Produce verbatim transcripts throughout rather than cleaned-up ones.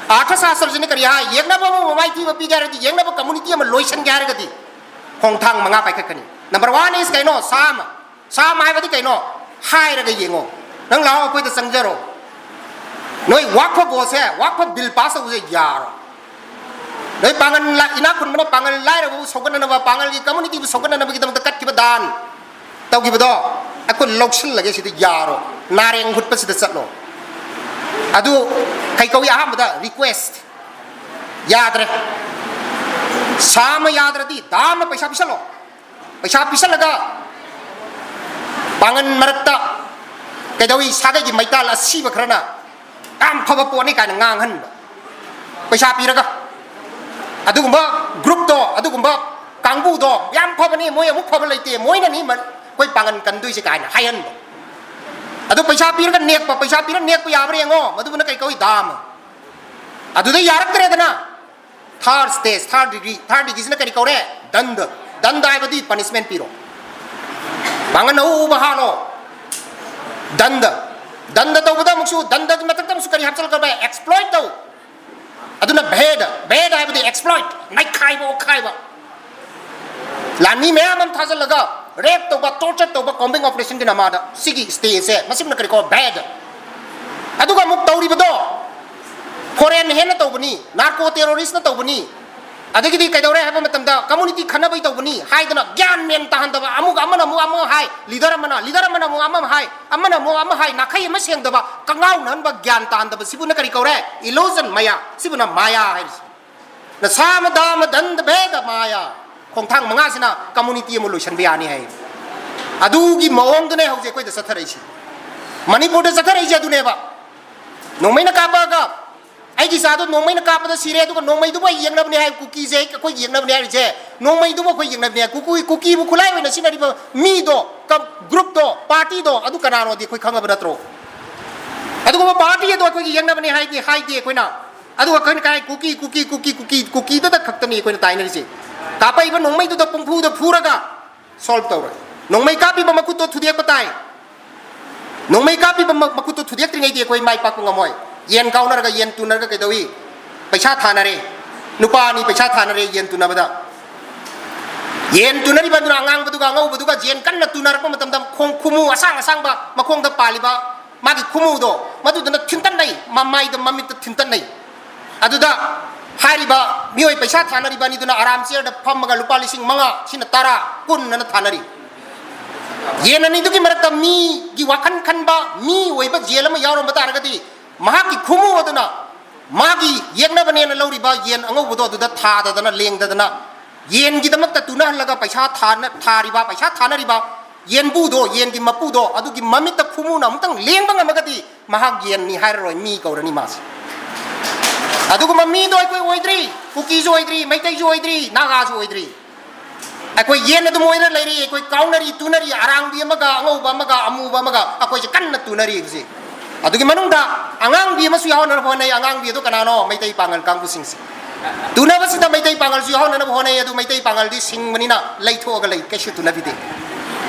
ꯑꯥꯔꯊ ꯁꯥꯁꯇ꯭ꯔꯁꯤꯅ ꯀꯔꯤ ꯍꯥꯏ? ꯌꯦꯛꯅꯕ ꯑꯃ ꯃꯃꯥꯏ ꯊꯤꯕ ꯄꯤꯒꯦ ꯍꯥꯏꯔꯗꯤ, ꯌꯦꯛꯅꯕ community ꯑꯃ ꯂꯣꯏꯁꯤꯟꯒꯦ ꯍꯥꯏꯔꯒꯗꯤ ꯈꯣꯡꯊꯥꯡ ꯃꯉꯥ ꯄꯥꯏꯈꯠꯀꯅꯤ꯫ Number one is ꯀꯩꯅꯣ? ꯁꯥ ꯑꯃ꯫ ꯁꯥ ꯑꯃ ꯍꯥꯏꯕꯗꯤ ꯀꯩꯅꯣ? ꯍꯥꯏꯔꯒ ꯌꯦꯡꯉꯣ꯫ ꯅꯪ ꯂꯥꯛꯑꯣ, ꯑꯩꯈꯣꯏꯗ ꯆꯪꯖꯔꯣ꯫ ꯅꯣꯏ ꯋꯥꯛꯐ ꯕꯣꯁꯦ, ꯋꯥꯛꯐ ꯕꯤꯜ ꯄꯥꯁ ꯇꯧꯕꯁꯦ ꯌꯥꯔꯣꯏ꯫ ꯅꯣꯏ ꯄꯥꯡꯒꯜ ꯂꯥ-, ꯏꯅꯥꯛ ꯈꯨꯟꯕꯅ ꯄꯥꯡꯒꯜ ꯂꯥꯏꯔꯕꯕꯨ ꯁꯧꯒꯠꯅꯅꯕ, ꯄꯥꯡꯒꯜꯒꯤ communityꯕꯨ ꯁꯧꯒꯠꯅꯅꯕꯒꯤꯗꯃꯛꯇ ꯀꯠꯈꯤꯕ ꯗꯥꯟ ꯇꯧꯈꯤꯕꯗꯣ ꯑꯩꯈꯣꯏ ꯂꯧꯁꯤꯜꯂꯒꯦ, ꯁꯤꯗ ꯌꯥꯔꯣ, ꯅꯥꯔꯦꯡ ꯍꯨꯠꯄꯁꯤꯗ ꯆꯠꯂꯣ꯫ ꯑꯗꯨ ꯀꯩ ꯀꯧꯏ? ꯑꯍꯥꯟꯕꯗ request꯫ ꯌꯥꯗ꯭ꯔꯦ꯫ ꯁꯥ ꯑꯃ ꯌꯥꯗ꯭ꯔꯗꯤ ꯗꯥꯝꯅ ꯄꯩꯁꯥ ꯄꯤꯁꯜꯂꯣ꯫ ꯄꯩꯁꯥ ꯄꯤꯁꯜꯂꯒ ꯄꯥꯡꯒꯜ ꯃꯔꯛꯇ ꯀꯩꯗꯧꯏ? ꯁꯥꯒꯩꯒꯤ ꯃꯩꯇꯥꯜ ꯑꯁꯤꯕ ꯈꯔꯅ ꯌꯥꯝ ꯐꯕ ꯄꯣꯠꯅꯤ ꯀꯥꯏꯅ ꯉꯥꯡꯍꯟꯕ꯫ ꯄꯩꯁꯥ ꯄꯤꯔꯒ ꯑꯗꯨꯒꯨꯝꯕ groupꯇꯣ, ꯑꯗꯨꯒꯨꯝꯕ ꯀꯥꯡꯕꯨꯗꯣ ꯌꯥꯝ ꯐꯕꯅꯤ, ꯃꯣꯏ ꯑꯃꯨꯛ ꯐꯕ ꯂꯩꯇꯦ, ꯃꯣꯏꯅꯅꯤ ꯃ-, ꯑꯩꯈꯣꯏ ꯄꯥꯡꯒꯜ ꯀꯟꯗꯣꯏꯁꯦ ꯀꯥꯏꯅ ꯍꯥꯏꯍꯟꯕ꯫ ꯑꯗꯨ ꯄꯩꯁꯥ ꯄꯤꯔꯒ ꯅꯦꯛꯄ, ꯄꯩꯁꯥ ꯄꯤꯔꯒ ꯅꯦꯛꯄ ꯌꯥꯕ꯭ꯔꯥ ꯌꯦꯡꯉꯣ, ꯃꯗꯨꯕꯨꯅ ꯀꯩ ꯀꯧꯏ? ꯗꯥꯝ꯫ ꯑꯗꯨꯗ ꯌꯥꯔꯛꯇ꯭ꯔꯦꯗꯅ, third stage, third degree, third degreeꯁꯤꯅ ꯀꯔꯤ ꯀꯧꯔꯦ? ꯗꯟꯗ꯫ ꯗꯟꯗ ꯍꯥꯏꯕꯗꯤ punishment ꯄꯤꯔꯣ, ꯄꯥꯡꯒꯜ ꯑꯎ ꯎꯕ ꯍꯥꯠꯂꯣ꯫ ꯗꯟꯗ꯫ ꯗꯟꯗ ꯇꯧꯕꯗ ꯑꯃꯨꯛꯁꯨ, ꯗꯟꯗꯒꯤ ꯃꯊꯛꯇ ꯑꯃꯨꯛꯁꯨ ꯀꯔꯤ ꯍꯥꯞꯆꯤꯜꯂꯛꯀꯗꯧꯕ? Exploit ꯇꯧ꯫ ꯑꯗꯨꯅ ꯚꯦꯗ꯫ ꯚꯦꯗ ꯍꯥꯏꯕꯗꯤ exploit, ꯅꯩꯈꯥꯏꯕ, ꯑꯣꯠꯈꯥꯏꯕ꯫ ꯂꯥꯟꯃꯤ ꯃꯌꯥꯝ ꯑꯃ ꯊꯥꯖꯤꯜꯂꯒ rape ꯇꯧꯕ, torture ꯇꯧꯕ, combing operationꯒꯤ ꯅꯃꯥꯗ ꯁꯤꯒꯤ stageꯁꯦ, ꯃꯁꯤꯃꯅ ꯀꯔꯤ ꯀꯧ? ꯚꯦꯗ꯫ ꯑꯗꯨꯒ ꯑꯃꯨꯛ ꯇꯧꯔꯤꯕꯗꯣ foreign ꯍꯦꯟꯅ ꯇꯧꯕꯅꯤ, narco terroristꯅ ꯇꯧꯕꯅꯤ, ꯑꯗꯒꯤꯗꯤ ꯀꯩꯗꯧꯔꯦ ꯍꯥꯏꯕ ꯃꯇꯝꯗ community ꯈꯟꯅꯕꯩ ꯇꯧꯕꯅꯤ ꯍꯥꯏꯗꯅ ꯒ꯭ꯌꯥꯟ ꯃꯦꯟ ꯇꯥꯍꯟꯗꯕ, ꯑꯃꯨꯛ ꯑꯃꯅ ꯑꯃꯨꯛ ꯑꯃ ꯍꯥꯏ, leader ꯑꯃꯅ, leader ꯑꯃꯅ ꯑꯃꯨꯛ ꯑꯃ ꯍꯥꯏ, ꯑꯃꯅ ꯑꯃꯨꯛ ꯑꯃ ꯍꯥꯏ, ꯅꯥꯈꯩ ꯑꯃ ꯁꯦꯡꯗꯕ, ꯀꯉꯥꯎꯅꯍꯟꯕ, ꯒ꯭ꯌꯥꯟ ꯇꯥꯍꯟꯗꯕ, ꯁꯤꯕꯨꯅ ꯀꯔꯤ ꯀꯧꯔꯦ? Illusion, ꯃꯌꯥ꯫ ꯁꯤꯕꯨꯅ ꯃꯥꯌꯥ ꯍꯥꯏꯔꯤꯁꯤ꯫ ꯅ ꯁꯥ ꯑꯃ ꯗꯥ ꯑꯃ ꯗꯟꯗ ꯚꯦꯗ ꯃꯥꯌꯥ꯫ ꯈꯣꯡꯊꯥꯡ ꯃꯉꯥꯁꯤꯅ community ꯑꯃ ꯂꯣꯏꯁꯤꯟꯕ ꯌꯥꯅꯤ ꯍꯥꯏ꯫ ꯑꯗꯨꯒꯤ ꯃꯑꯣꯡꯗꯨꯅꯦ ꯍꯧꯖꯤꯛ ꯑꯩꯈꯣꯏꯗ ꯆꯠꯊꯔꯛꯏꯁꯤ꯫ ꯃꯅꯤꯄꯨꯔꯗ ꯆꯠꯊꯔꯛꯏꯁꯦ ꯑꯗꯨꯅꯦꯕ꯫ ꯅꯣꯡꯃꯩꯅ ꯀꯥꯞꯄꯛꯑꯒ ꯑꯩꯒꯤ ꯏꯆꯥꯗꯣ ꯅꯣꯡꯃꯩꯅ ꯀꯥꯞꯄꯗ ꯁꯤꯔꯦ, ꯑꯗꯨꯒ ꯅꯣꯡꯃꯩꯗꯨꯕꯨ ꯑꯩ ꯌꯦꯡꯅꯕꯅꯦ ꯍꯥꯏ, ꯀꯨꯀꯤꯁꯦ ꯑꯩꯈꯣꯏ ꯌꯦꯡꯅꯕꯅꯦ ꯍꯥꯏꯔꯤꯁꯦ, ꯅꯣꯡꯃꯩꯗꯨꯕꯨ ꯑꯩꯈꯣꯏ ꯌꯦꯡꯅꯕꯅꯦ ꯍꯥꯏ꯫ ꯀꯨꯀꯤ-, ꯀꯨꯀꯤꯕꯨ ꯈꯨꯠꯂꯥꯏ ꯑꯣꯏꯅ ꯁꯤꯖꯤꯟꯅꯔꯤꯕ ꯃꯤꯗꯣ, ꯀ-, groupꯇꯣ, partyꯗꯣ, ꯑꯗꯨ ꯀꯅꯥꯅꯣꯗꯤ ꯑꯩꯈꯣꯏ ꯈꯪꯉꯕ ꯅꯠꯇ꯭ꯔꯣ? ꯑꯗꯨꯒꯨꯝꯕ party ꯑꯗꯣ ꯑꯩꯈꯣꯏꯒꯤ ꯌꯦꯡꯅꯕꯅꯦ ꯍꯥꯏꯗꯤ ꯍꯥꯏꯗꯦ ꯑꯩꯈꯣꯏꯅ꯫ ꯑꯗꯨꯒ ꯑꯩꯈꯣꯏꯅ ꯀꯥꯏ ꯀꯨꯀꯤ, ꯀꯨꯀꯤ, ꯀꯨꯀꯤ, ꯀꯨꯀꯤ, ꯀꯨꯀꯤꯗꯨꯗ ꯈꯛꯇꯅꯤ ꯑꯩꯈꯣꯏꯅ ꯇꯥꯏꯅꯔꯤꯁꯦ꯫ ꯀꯥꯞꯄꯛꯏꯕ ꯅꯣꯡꯃꯩꯗꯨꯗ ꯄꯨꯡꯐꯨꯗ ꯐꯨꯔꯒ solve ꯇꯧꯔꯣꯏ꯫ ꯅꯣꯡꯃꯩ ꯀꯥꯞꯄꯤꯕ ꯃꯈꯨꯠꯇꯣ ꯊꯨꯗꯦꯛꯄ ꯇꯥꯏ꯫ ꯅꯣꯡꯃꯩ ꯀꯥꯞꯄꯤꯕ ꯃ-, ꯃꯈꯨꯠꯇꯣ ꯊꯨꯗꯦꯛꯇ꯭ꯔꯤꯉꯩꯗꯤ ꯑꯩꯈꯣꯏ ꯃꯥꯏ ꯄꯥꯛꯄ ꯉꯝꯃꯣꯏ꯫ ꯌꯦꯟ ꯀꯥꯎꯅꯔꯒ, ꯌꯦꯟ ꯇꯨꯅꯔꯒ ꯀꯩꯗꯧꯏ? ꯄꯩꯁꯥ ꯊꯥꯅꯔꯦ꯫ ꯅꯨꯄꯥ ꯑꯅꯤ ꯄꯩꯁꯥ ꯊꯥꯅꯔꯦ ꯌꯦꯟ ꯇꯨꯅꯕꯗ꯫ ꯌꯦꯟ ꯇꯨꯅꯔꯤꯕ ꯑꯗꯨꯅ ꯑꯉꯥꯡꯕꯗꯨꯒ ꯑꯉꯧꯕꯗꯨꯒ ꯌꯦꯟ ꯀꯟꯅ ꯇꯨꯅꯔꯛꯄ ꯃꯇꯝꯗ ꯈꯣꯡ ꯈꯨꯃꯨ ꯑꯁꯥꯡ ꯑꯁꯥꯡꯕ ꯃꯈꯣꯡꯗ ꯄꯥꯜꯂꯤꯕ ꯃꯥꯒꯤ ꯈꯨꯃꯨꯗꯣ, ꯃꯗꯨꯗꯨꯅ ꯊꯤꯟꯇꯠꯅꯩ, ꯃꯃꯥꯏꯗ ꯃꯃꯤꯠꯇ ꯊꯤꯟꯇꯠꯅꯩ꯫ ꯑꯗꯨꯗ ꯍꯥꯏꯔꯤꯕ ꯃꯤꯑꯣꯏ ꯄꯩꯁꯥ ꯊꯥꯅꯔꯤꯕ ꯑꯅꯤꯗꯨꯅ ꯑꯔꯥꯝ ꯆꯤꯌꯔꯗ ꯐꯝꯃꯒ ꯂꯨꯄꯥ ꯂꯤꯁꯤꯡ ꯃꯉꯥ, ꯁꯤꯅ ꯇꯔꯥ, ꯀꯨꯟ ꯑꯅ ꯊꯥꯅꯔꯤ꯫ ꯌꯦꯟ ꯑꯅꯤꯗꯨꯒꯤ ꯃꯔꯛꯇ ꯃꯤꯒꯤ ꯋꯥꯈꯜ ꯈꯟꯕ ꯃꯤ ꯑꯣꯏꯕ ꯌꯦꯟ ꯑꯃ ꯌꯥꯎꯔꯝꯕ ꯇꯥꯔꯒꯗꯤ, ꯃꯍꯥꯛꯀꯤ ꯈꯨꯃꯨ ꯑꯗꯨꯅ ꯃꯥꯒꯤ ꯌꯦꯛꯅꯕꯅꯦꯅ ꯂꯧꯔꯤꯕ ꯌꯦꯟ ꯑꯉꯧꯕꯗꯣ ꯑꯗꯨꯗ ꯊꯥꯗꯗꯅ, ꯂꯦꯡꯗꯗꯅ, ꯌꯦꯟꯒꯤꯗꯃꯛꯇ ꯇꯨꯅꯍꯜꯂꯒ ꯄꯩꯁꯥ ꯊꯥꯅ-, ꯊꯥꯔꯤꯕ, ꯄꯩꯁꯥ ꯊꯥꯅꯔꯤꯕ ꯌꯦꯟꯕꯨꯗꯣ, ꯌꯦꯟꯒꯤ ꯃꯄꯨꯗꯣ, ꯑꯗꯨꯒꯤ ꯃꯃꯤꯠꯇ ꯈꯨꯃꯨꯅ ꯑꯃꯨꯛꯇꯪ ꯂꯦꯡꯕ ꯉꯝꯃꯒꯗꯤ ꯃꯍꯥꯛ ꯌꯦꯟꯅꯤ ꯍꯥꯏꯔꯔꯣꯏ, ꯃꯤ ꯀꯧꯔꯅꯤ ꯃꯥꯁꯦ꯫ ꯑꯗꯨꯒꯨꯝꯕ ꯃꯤꯗꯣ ꯑꯩꯈꯣꯏ ꯑꯣꯏꯗ꯭ꯔꯤ, ꯀꯨꯀꯤꯁꯨ ꯑꯣꯏꯗ꯭ꯔꯤ, ꯃꯩꯇꯩꯁꯨ ꯑꯣꯏꯗ꯭ꯔꯤ, ꯅꯥꯒꯥꯁꯨ ꯑꯣꯏꯗ꯭ꯔꯤ꯫ ꯑꯩꯈꯣꯏ ꯌꯦꯟ ꯑꯗꯨꯝ ꯑꯣꯏꯔ ꯂꯩꯔꯤ, ꯑꯩꯈꯣꯏ ꯀꯥꯎꯅꯔꯤ, ꯇꯨꯅꯔꯤ, ꯑꯔꯥꯡꯕꯤ ꯑꯃꯒ, ꯑꯉꯧꯕ ꯑꯃꯒ, ꯑꯃꯨꯕ ꯑꯃꯒ, ꯑꯩꯈꯣꯏꯁꯦ ꯀꯟꯅ ꯇꯨꯅꯔꯤ ꯍꯧꯖꯤꯛ꯫ ꯑꯗꯨꯒꯤ ꯃꯅꯨꯡꯗ ꯑꯉꯥꯡꯕꯤ ꯑꯃꯁꯨ ꯌꯥꯎꯍꯟꯅꯕ ꯍꯣꯠꯅꯩ꯫ ꯑꯉꯥꯡꯕꯤ ꯑꯗꯨ ꯀꯅꯥꯅꯣ? ꯃꯩꯇꯩ ꯄꯥꯉꯜ ꯀꯥꯡꯕꯨꯁꯤꯡꯁꯦ꯫ ꯇꯨꯅꯕꯁꯤꯗ ꯃꯩꯇꯩ ꯄꯥꯉꯜꯁꯨ ꯌꯥꯎꯍꯟꯅꯅꯕ ꯍꯣꯠꯅꯩ, ꯑꯗꯨ ꯃꯩꯇꯩ ꯄꯥꯉꯜꯗꯤ ꯁꯤꯡꯕꯅꯤꯅ ꯂꯩꯊꯣꯛꯑꯒ ꯂꯩ, ꯀꯩꯁꯨ ꯇꯨꯅꯕꯤꯗꯦ꯫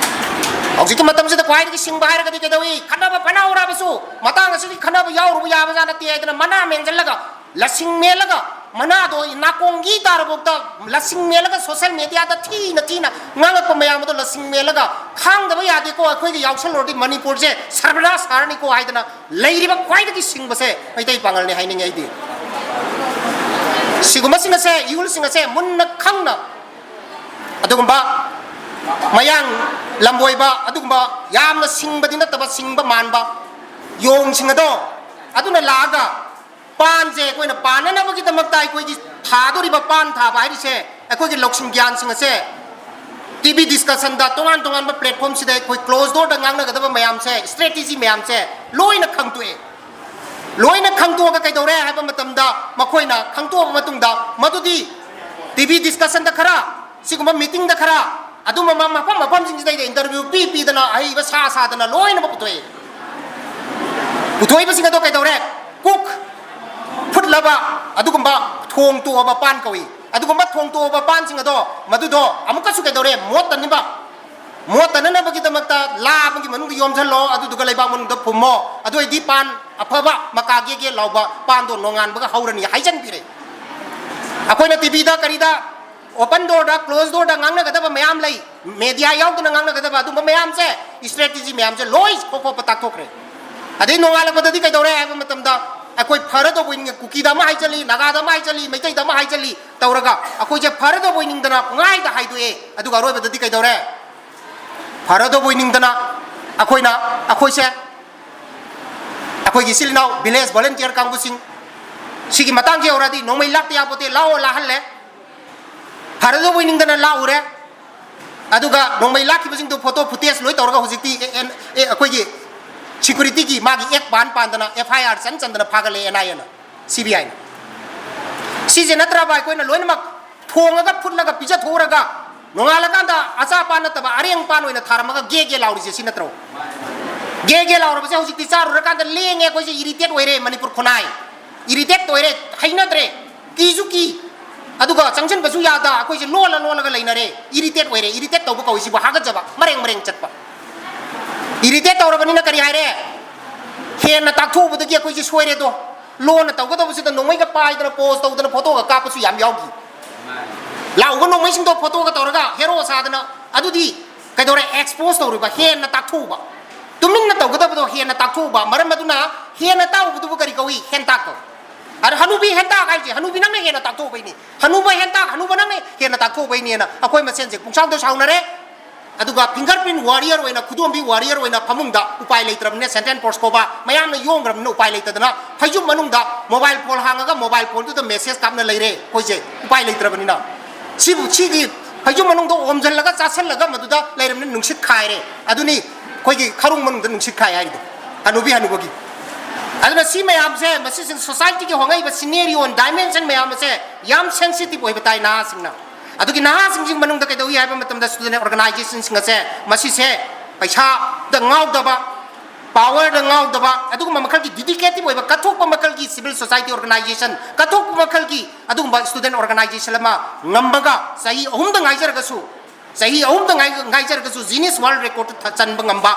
ꯍꯧꯖꯤꯛꯀꯤ ꯃꯇꯝꯁꯤꯗ ꯈ꯭ꯋꯥꯏꯗꯒꯤ ꯁꯤꯡꯕ ꯍꯥꯏꯔꯒꯗꯤ ꯀꯩꯗꯧꯏ? ꯈꯠꯅꯕ ꯄꯅꯥ ꯍꯧꯔꯛꯑꯕꯁꯨ ꯃꯇꯥꯡ ꯑꯁꯤꯗꯤ ꯈꯠꯅꯕ ꯌꯥꯎꯔꯨꯕ ꯌꯥꯕꯖꯥꯠ ꯅꯠꯇꯦ ꯍꯥꯏꯗꯅ ꯃꯅꯥ ꯃꯦꯟꯁꯤꯜꯂꯒ, ꯂꯁꯤꯡ ꯃꯦꯜꯂꯒ, ꯃꯅꯥꯗꯣ ꯅꯥꯀꯣꯡꯒꯤ ꯇꯥꯔꯕꯐꯥꯎꯗ ꯂꯁꯤꯡ ꯃꯦꯜꯂꯒ, ꯁꯣꯁꯦꯜ ꯃꯦꯗꯤꯌꯥꯗ ꯊꯤꯅ ꯊꯤꯅ ꯉꯥꯡꯉꯛꯄ ꯃꯌꯥꯝ ꯑꯗꯣ ꯂꯁꯤꯡ ꯃꯦꯜꯂꯒ, ꯈꯥꯡꯗꯕ ꯌꯥꯗꯦꯀꯣ, ꯑꯩꯈꯣꯏꯒ ꯌꯥꯎꯁꯜꯂꯨꯔꯗꯤ ꯃꯅꯤꯄꯨꯔꯁꯦ ꯁꯔꯕꯅꯥꯁ ꯁꯥꯔꯅꯤꯀꯣ ꯍꯥꯏꯗꯅ ꯂꯩꯔꯤꯕ ꯈ꯭ꯋꯥꯏꯗꯒꯤ ꯁꯤꯡꯕꯁꯦ ꯃꯩꯇꯩ ꯄꯥꯉꯜꯅꯤ ꯍꯥꯏꯅꯤꯡꯉꯤ ꯑꯩꯗꯤ꯫ ꯁꯤꯒꯨꯝꯕꯁꯤꯡ ꯑꯁꯦ, ꯏꯍꯨꯜꯁꯤꯡ ꯑꯁꯦ ꯃꯨꯟꯅ ꯈꯪꯅ, ꯑꯗꯨꯒꯨꯝꯕ ꯃꯌꯥꯡ ꯂꯝꯕꯣꯏꯕ, ꯑꯗꯨꯒꯨꯝꯕ ꯌꯥꯝꯅ ꯁꯤꯡꯕꯗꯤ ꯅꯠꯇꯕ ꯁꯤꯡꯕ ꯃꯥꯟꯕ ꯌꯣꯡꯁꯤꯡ ꯑꯗꯣ, ꯑꯗꯨꯅ ꯂꯥꯛꯑꯒ ꯄꯥꯟꯁꯦ ꯑꯩꯈꯣꯏꯅ ꯄꯥꯟꯅꯅꯕꯒꯤꯗꯃꯛꯇ ꯑꯩꯈꯣꯏꯒꯤ ꯊꯥꯗꯣꯔꯤꯕ ꯄꯥꯟ ꯊꯥꯕ ꯍꯥꯏꯔꯤꯁꯦ, ꯑꯩꯈꯣꯏꯒꯤ ꯂꯧꯁꯤꯡ ꯒ꯭ꯌꯥꯟꯁꯤꯡ ꯑꯁꯦ ꯇꯤ ꯚꯤ ꯗꯤꯁꯀꯁꯟꯗ, ꯇꯣꯉꯥꯟ ꯇꯣꯉꯥꯟꯕ ꯄ꯭ꯂꯦꯠꯐꯣꯝꯁꯤꯗ ꯑꯩꯈꯣꯏ ꯀ꯭ꯂꯣꯖ ꯗꯣꯔꯗ ꯉꯥꯡꯅꯒꯗꯕ ꯃꯌꯥꯝꯁꯦ, ꯁ꯭ꯇ꯭ꯔꯦꯇꯦꯖꯤ ꯃꯌꯥꯝꯁꯦ ꯂꯣꯏꯅ ꯈꯪꯇꯣꯛꯑꯦ꯫ ꯂꯣꯏꯅ ꯈꯪꯇꯣꯛꯑꯒ ꯀꯩꯗꯧꯔꯦ ꯍꯥꯏꯕ ꯃꯇꯝꯗ, ꯃꯈꯣꯏꯅ ꯈꯪꯇꯣꯛꯑꯕ ꯃꯇꯨꯡꯗ ꯃꯗꯨꯗꯤ ꯇꯤ ꯚꯤ ꯗꯤꯁꯀꯁꯟꯗ ꯈꯔ, ꯁꯤꯒꯨꯝꯕ ꯃꯤꯇꯤꯡꯗ ꯈꯔ, ꯑꯗꯨꯝꯕ ꯃ-, ꯃꯐꯝ ꯃꯐꯝꯁꯤꯡꯁꯤꯗꯩꯗ ꯏꯟꯇꯔꯚ꯭ꯌꯨ ꯄꯤ ꯄꯤꯗꯅ, ꯑꯍꯩꯕ ꯁꯥ ꯁꯥꯗꯅ ꯂꯣꯏꯅꯃꯛ ꯄꯨꯊꯣꯛꯑꯦ꯫ ꯄꯨꯊꯣꯛꯏꯕꯁꯤꯡ ꯑꯗꯣ ꯀꯩꯗꯧꯔꯦ? ꯀꯨꯛ, ꯐꯨꯠꯂꯕ, ꯑꯗꯨꯒꯨꯝꯕ ꯊꯣꯡ ꯇꯣꯛꯑꯕ ꯄꯥꯟ ꯀꯧꯏ꯫ ꯑꯗꯨꯒꯨꯝꯕ ꯊꯣꯡ ꯇꯣꯛꯑꯕ ꯄꯥꯟꯁꯤꯡ ꯑꯗꯣ, ꯃꯗꯨꯗꯣ ꯑꯃꯨꯛꯀꯁꯨ ꯀꯩꯗꯧꯔꯦ? ꯃꯣꯠꯇꯅꯕ, ꯃꯣꯠꯇꯅꯅꯕꯒꯤꯗꯃꯛꯇ ꯂꯥ ꯑꯃꯒꯤ ꯃꯅꯨꯡꯗ ꯌꯣꯝꯁꯤꯜꯂꯣ, ꯑꯗꯨꯗꯨꯒ ꯂꯩꯕꯥꯛ ꯃꯅꯨꯡꯗ ꯐꯨꯝꯃꯣ, ꯑꯗꯨ ꯑꯣꯏꯗꯤ ꯄꯥꯟ ꯑꯐꯕ ꯃꯀꯥ ꯒꯦ ꯒꯦ ꯂꯥꯎꯕ ꯄꯥꯟꯗꯣ ꯅꯣꯡꯉꯥꯟꯕꯒ ꯍꯧꯔꯅꯤ ꯍꯥꯏꯖꯟꯕꯤꯔꯦ꯫ ꯑꯩꯈꯣꯏꯅ ꯇꯤꯚꯤꯗ ꯀꯔꯤꯗ open doorꯗ, closed doorꯗ ꯉꯥꯡꯅꯒꯗꯕ ꯃꯌꯥꯝ ꯂꯩ, media ꯌꯥꯎꯗꯅ ꯉꯥꯡꯅꯒꯗꯕ ꯑꯗꯨꯝꯕ ꯃꯌꯥꯝꯁꯦ, strategy ꯃꯌꯥꯝꯁꯦ ꯂꯣꯏ ꯈꯣꯞ ꯈꯣꯞꯄ ꯇꯥꯛꯊꯣꯛꯈ꯭ꯔꯦ꯫ ꯑꯗꯩ ꯅꯣꯡꯉꯥꯜꯂꯛꯄꯗꯗꯤ ꯀꯩꯗꯧꯔꯦ ꯍꯥꯏꯕ ꯃꯇꯝꯗ, ꯑꯩꯈꯣꯏ ꯐꯔꯗꯧꯕ ꯅꯤꯡ-, ꯀꯨꯀꯤꯗ ꯑꯃ ꯍꯥꯏꯖꯜꯂꯤ, ꯅꯥꯒꯥꯗ ꯑꯃ ꯍꯥꯏꯖꯜꯂꯤ, ꯃꯩꯇꯩꯗ ꯑꯃ ꯍꯥꯏꯖꯜꯂꯤ ꯇꯧꯔꯒ ꯑꯩꯈꯣꯏꯁꯦ ꯐꯔꯗꯧꯕ ꯅꯤꯡꯗꯅ ꯄꯨꯡꯍꯥꯏꯗ ꯍꯥꯏꯗꯣꯛꯑꯦ꯫ ꯑꯗꯨꯒ ꯑꯔꯣꯏꯕꯗꯗꯤ ꯀꯩꯗꯧꯔꯦ? ꯐꯔꯗꯧꯕ ꯅꯤꯡꯗꯅ ꯑꯩꯈꯣꯏꯅ, ꯑꯩꯈꯣꯏꯁꯦ, ꯑꯩꯈꯣꯏꯒꯤ ꯏꯆꯤꯜ ꯏꯅꯥꯎ village volunteer ꯀꯥꯡꯕꯨꯁꯤꯡ, ꯁꯤꯒꯤ ꯃꯇꯥꯡꯁꯦ ꯌꯧꯔꯛꯑꯗꯤ ꯅꯣꯡꯃꯩ ꯂꯥꯛꯇ ꯌꯥꯄꯣꯠꯇꯦ, ꯂꯥꯛꯑꯣ ꯂꯥꯛꯍꯜꯂꯦ꯫ ꯐꯔꯗꯧꯕ ꯅꯤꯡꯗꯅ ꯂꯥꯛꯎꯔꯦ꯫ ꯑꯗꯨꯒ ꯅꯣꯡꯃꯩ ꯂꯥꯛꯈꯤꯕꯁꯤꯡꯗꯨ photo footage ꯂꯣꯏ ꯇꯧꯔꯒ ꯍꯧꯖꯤꯛꯇꯤ ꯑꯦ-, ꯑꯦꯟ-, ꯑꯦ-, ꯑꯩꯈꯣꯏꯒꯤ securityꯒꯤ ꯃꯥꯒꯤ act PAN ꯄꯥꯟꯗꯅ F I R ꯆꯟ ꯆꯟꯗꯅ ꯐꯥꯒꯠꯂꯦ N I Aꯅ, C B Iꯅ꯫ ꯁꯤꯁꯦ ꯅꯠꯇ꯭ꯔꯕ ꯑꯩꯈꯣꯏꯅ ꯂꯣꯏꯅꯃꯛ ꯊꯣꯡꯉꯒ ꯐꯨꯠꯂꯒ ꯄꯤꯖꯊꯣꯛꯎꯔꯒ ꯅꯣꯡꯉꯥꯜꯂꯀꯥꯟꯗ ꯑꯆꯥꯄꯥꯟ ꯅꯠꯇꯕ ꯑꯔꯦꯡ ꯄꯥꯟ ꯑꯣꯏꯅ ꯊꯥꯔꯝꯃꯒ ꯒꯦ ꯒꯦ ꯂꯥꯎꯔꯤꯁꯦ ꯁꯤ ꯅꯠꯇ꯭ꯔꯣ? ꯒꯦ ꯒꯦ ꯂꯥꯎꯔꯕꯁꯦ ꯍꯧꯖꯤꯛꯇꯤ ꯆꯥꯔꯨꯔꯀꯥꯟꯗ ꯂꯦꯡꯉꯦ, ꯑꯩꯈꯣꯏꯁꯦ irritate ꯑꯣꯏꯔꯦ, ꯃꯅꯤꯄꯨꯔ ꯈꯨꯟꯅꯥꯏ irritate ꯑꯣꯏꯔꯦ, ꯍꯩꯅꯗ꯭ꯔꯦ, ꯀꯤꯁꯨ ꯀꯤ, ꯑꯗꯨꯒ ꯆꯪꯁꯤꯟꯕꯁꯨ ꯌꯥꯗ ꯑꯩꯈꯣꯏꯁꯦ ꯂꯣꯜꯂ ꯂꯣꯜꯂꯒ ꯂꯩꯅꯔꯦ꯫ Irritate ꯑꯣꯏꯔꯦ꯫ Irritate ꯇꯧꯕ ꯀꯧꯏ ꯁꯤꯕꯨ ꯍꯥꯒꯠꯆꯕ, ꯃꯔꯦꯡ ꯃꯔꯦꯡ ꯆꯠꯄ꯫ Irritate ꯇꯧꯔꯕꯅꯤꯅ ꯀꯔꯤ ꯍꯥꯏꯔꯦ? ꯍꯦꯟꯅ ꯇꯥꯛꯊꯣꯛꯎꯕꯗꯒꯤ ꯑꯩꯈꯣꯏꯁꯦ ꯁꯣꯏꯔꯦꯗꯣ꯫ ꯂꯣꯟꯅ ꯇꯧꯒꯗꯕꯁꯤꯗ ꯅꯣꯡꯃꯩꯒ ꯄꯥꯏꯗꯅ pose ꯇꯧꯗꯅ photoꯒ ꯀꯥꯞꯄꯁꯨ ꯌꯥꯝ ꯌꯥꯎꯈꯤ꯫ ꯂꯥꯛꯎꯕ ꯅꯣꯡꯃꯩꯁꯤꯡꯗꯣ photoꯒ ꯇꯧꯔꯒ hero ꯁꯥꯗꯅ, ꯑꯗꯨꯗꯤ ꯀꯩꯗꯧꯔꯦ? Expose ꯇꯧꯔꯤꯕ, ꯍꯦꯟꯅ ꯇꯥꯛꯊꯣꯛꯎꯕ꯫ ꯇꯨꯃꯤꯟꯅ ꯇꯧꯒꯗꯕꯗꯣ ꯍꯦꯟꯅ ꯇꯥꯛꯊꯣꯛꯎꯕ꯫ ꯃꯔꯝ ꯑꯗꯨꯅ ꯍꯦꯟꯅ ꯇꯥꯛꯎꯕꯗꯨꯕꯨ ꯀꯔꯤ ꯀꯧꯏ? ꯍꯦꯟꯇꯥꯛ ꯀꯧꯏ꯫ ꯑꯗꯣ ꯍꯅꯨꯕꯤ ꯍꯦꯟꯇꯥꯛ ꯍꯥꯏꯁꯦ ꯍꯅꯨꯕꯤ ꯅꯪꯅ ꯍꯦꯟꯅ ꯇꯥꯛꯊꯣꯛꯎꯕꯩꯅꯤ꯫ ꯍꯅꯨꯕ ꯍꯦꯟꯇꯥꯛ, ꯍꯅꯨꯕ ꯅꯪꯅ ꯍꯦꯟꯅ ꯇꯥꯛꯊꯣꯛꯎꯕꯩꯅꯦꯅ ꯑꯩꯈꯣꯏ ꯃꯁꯦꯟꯁꯦ ꯄꯨꯡꯁꯥꯎꯗ ꯁꯥꯎꯅꯔꯦ꯫ ꯑꯗꯨꯒ finger print warrior ꯑꯣꯏꯅ, ꯈꯨꯗꯣꯝꯕꯤ warrior ꯑꯣꯏꯅ ꯐꯃꯨꯡꯗ ꯎꯄꯥꯏ ꯂꯩꯇ꯭ꯔꯕꯅꯤꯅ, ꯁꯦꯟꯇ꯭ꯔꯦꯟ ꯄꯣꯁꯀꯣꯕꯥ ꯃꯌꯥꯝꯅ ꯌꯣꯡꯈ꯭ꯔꯕꯅꯤꯅ ꯎꯄꯥꯏ ꯂꯩꯇꯗꯅ ꯐꯩꯖꯨꯞ ꯃꯅꯨꯡꯗ mobile phone ꯍꯥꯡꯉꯒ mobile phoneꯗꯨꯗ message ꯀꯥꯞꯅ ꯂꯩꯔꯦ ꯑꯩꯈꯣꯏꯁꯦ, ꯎꯄꯥꯏ ꯂꯩꯇ꯭ꯔꯕꯅꯤꯅ꯫ ꯁꯤꯕꯨ, ꯁꯤꯒꯤ ꯐꯩꯖꯨꯞ ꯃꯅꯨꯡꯗ ꯑꯣꯝꯁꯤꯜꯂꯒ ꯆꯥꯁꯤꯜꯂꯒ ꯃꯗꯨꯗ ꯂꯩꯔꯕꯅꯤꯅ ꯅꯨꯡꯁꯤꯠ ꯈꯥꯏꯔꯦ꯫ ꯑꯗꯨꯅꯤ ꯑꯩꯈꯣꯏꯒꯤ ꯈꯔꯨꯡ ꯃꯅꯨꯡꯗ ꯅꯨꯡꯁꯤꯠ ꯈꯥꯏ ꯍꯥꯏꯔꯤꯗꯣ, ꯍꯅꯨꯕꯤ ꯍꯅꯨꯕꯒꯤ꯫ ꯑꯗꯨꯅ ꯁꯤ ꯃꯌꯥꯝꯁꯦ, ꯃꯁꯤꯁꯤꯡ societyꯒꯤ ꯍꯣꯡꯉꯛꯏꯕ scenario, dimension ꯃꯌꯥꯝ ꯑꯁꯦ ꯌꯥꯝ sensitive ꯑꯣꯏꯕ ꯇꯥꯏ ꯅꯍꯥꯁꯤꯡꯅ꯫ ꯑꯗꯨꯒꯤ ꯅꯍꯥꯁꯤꯡꯁꯤ ꯃꯅꯨꯡꯗ ꯀꯩꯗꯧꯏ ꯍꯥꯏꯕ ꯃꯇꯝꯗ student organizationꯁꯤꯡ ꯑꯁꯦ, ꯃꯁꯤꯁꯦ ꯄꯩꯁꯥꯗ ꯉꯥꯎꯗꯕ, powerꯗ ꯉꯥꯎꯗꯕ, ꯑꯗꯨꯒꯨꯝꯕ ꯃꯈꯜꯒꯤ dedicative ꯑꯣꯏꯕ ꯀꯠꯊꯣꯛꯄ ꯃꯈꯜꯒꯤ civil society organization, ꯀꯠꯊꯣꯛꯄ ꯃꯈꯜꯒꯤ ꯑꯗꯨꯒꯨꯝꯕ student organization ꯑꯃ ꯉꯝꯃꯒ ꯆꯍꯤ ꯑꯍꯨꯝꯗ ꯉꯥꯏꯖꯔꯒꯁꯨ, ꯆꯍꯤ ꯑꯍꯨꯝꯗ ꯉꯥꯏ-, ꯉꯥꯏꯖꯔꯒꯁꯨ Guinness World Record ꯆꯟꯕ ꯉꯝꯕ꯫